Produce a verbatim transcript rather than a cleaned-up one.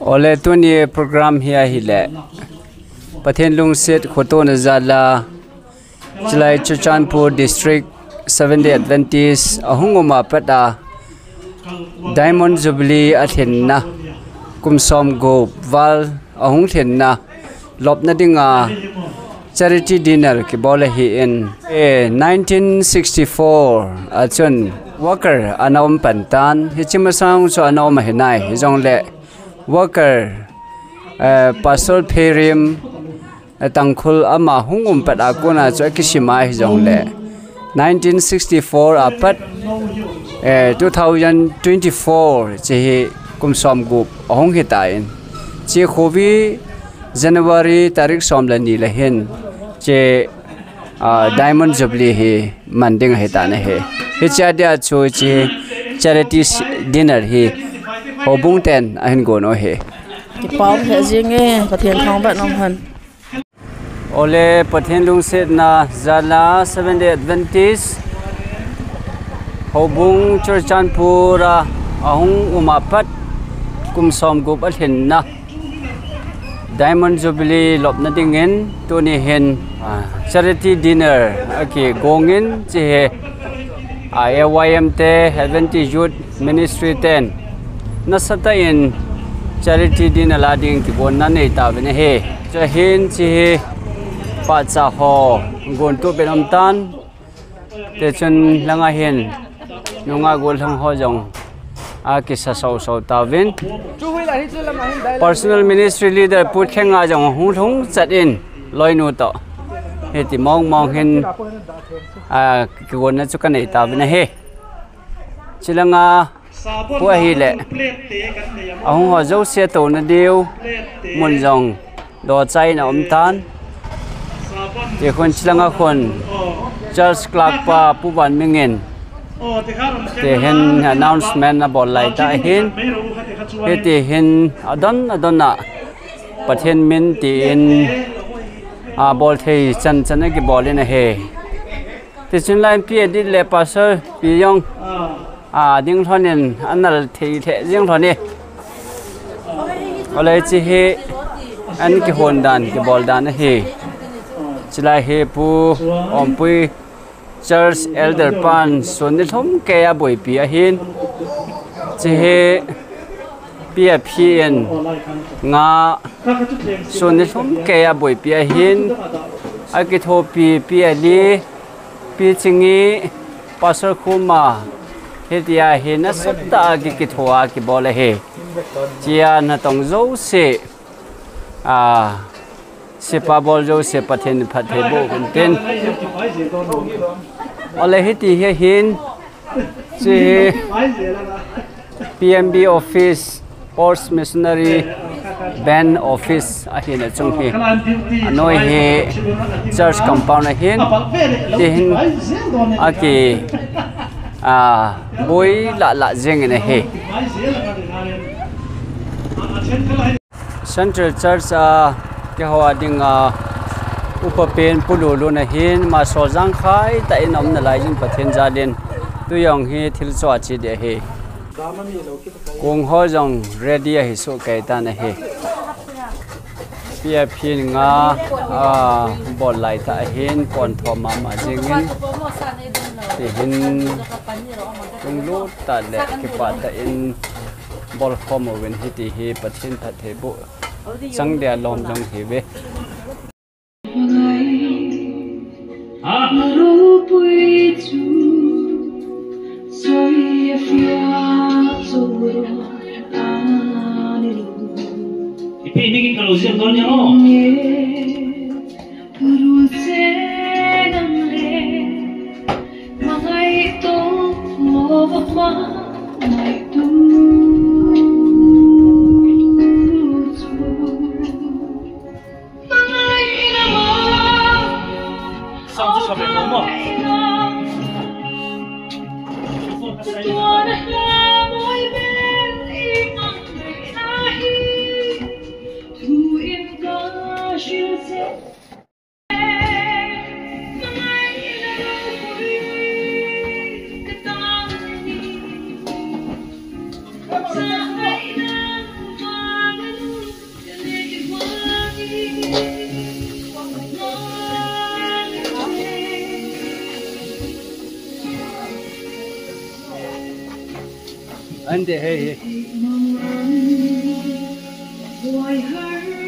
Ole, tuni program hi ahile, Pathen lungset khotona jal a, chulai Churachandpur District Seventh Day Adventist ahung um a pat a, Diamond Jubilee alhinna, kum somgup val ahung lhinna lopna dinga charity dinner kibol ahin. Eh, nineteen sixty-four a chun worker ana um pan tan, hiche masang chu ana um ahi nai, hijongle worker, eh, Pastor Pherim, eh, Tangkhul ama hung um pat a kona chu akisim a hijongle, nineteen sixty-four a pat, eh, two thousand twenty-four hiche hi kum somgup ahung hitan. Hiche khovi January tarik som le ni le hin hiche, ah, Diamond Jubilee hi man ding ahitan ahi. Hiche a dia chu hiche charity s-, dinner hi houbung ten ahin gon u ahi. Kipa um lheh jenge, Pathen thangvah in um hen. Ole, Pathen lungsetna jal a Seventh Day Adventist houbung Churachandpur a ahung um a pat kum somgup alhinna Diamond Jubilee lopna dingin tuni hin, ah, charity dinner akigong in, hiche hi, ah, A Y M te, Adventist Youth Ministry ten nasatah in charity dinner la ding kigonna nei tauvin ahi. Chuin hiche hi pahcha ho gontup in um tan, tichun langa hin nungah gollhang ho jong akisa soso tauvin. Personal Ministry Leader Pu Thenga jong hung lhung chat in loinu toh hiti mong mong hin, ah, kigonna chu kanei tauvin ahi. Chulanga pu ahile, ahung ho jouse touna diu mun jong dohcha in aum tan. Tikhun chulanga khun Church Clerk pa Pu Vanmingin, tihin announcement abol laitah ahin. Hiti hin adon adon a Pathen min tin, ah, bol thei chan chan a kibol in ahi. Tichun laipi adit le Pastor pi jong, ah, ding lhon in anal thei lheh jing lhon e. Ole, hiche hi an kihon dan, kibol dan ahi. Chulai hi Pu Ompui, Church Elder pan sun nilhum keiya boipi ahin. Hiche hi Pi Aphin, nga sun nilhum keiya boipi ahin. Akithopi Pi Ali, Pi Chingi, Pastor Khuma, hitia hi nasatah a ki, kitho a kibol ahi. Hichea natong jouse, ah, sepa bol jouse Pathen in phatthei boh uvin tin. Ole, hiti hi ahin, hiche hi P M B office, Post Missionary Band office ahin, achung hi, anoi hi church compound ahin, tihin aki, ah, boi lah lah jeng in ahi. Central Church a keiho a dinga upa pen Pu Lulun ahin, ama soljang khai tah in aum nalai jin Pathen jalin, tujong hi thil chu ache ding ahi. Kong ho jong ready ahi soh kei tan ahi. Pi Aphin nga, ah, bol laitah ahin, pon thom mama jingin, tihin lunglut tah le kipah tah in bol khom uvin, hiti hi Pathen phatthei boh chang dia lom jong hiuve. Ipi ni ki kalau siap dol ni ho. Ande he he.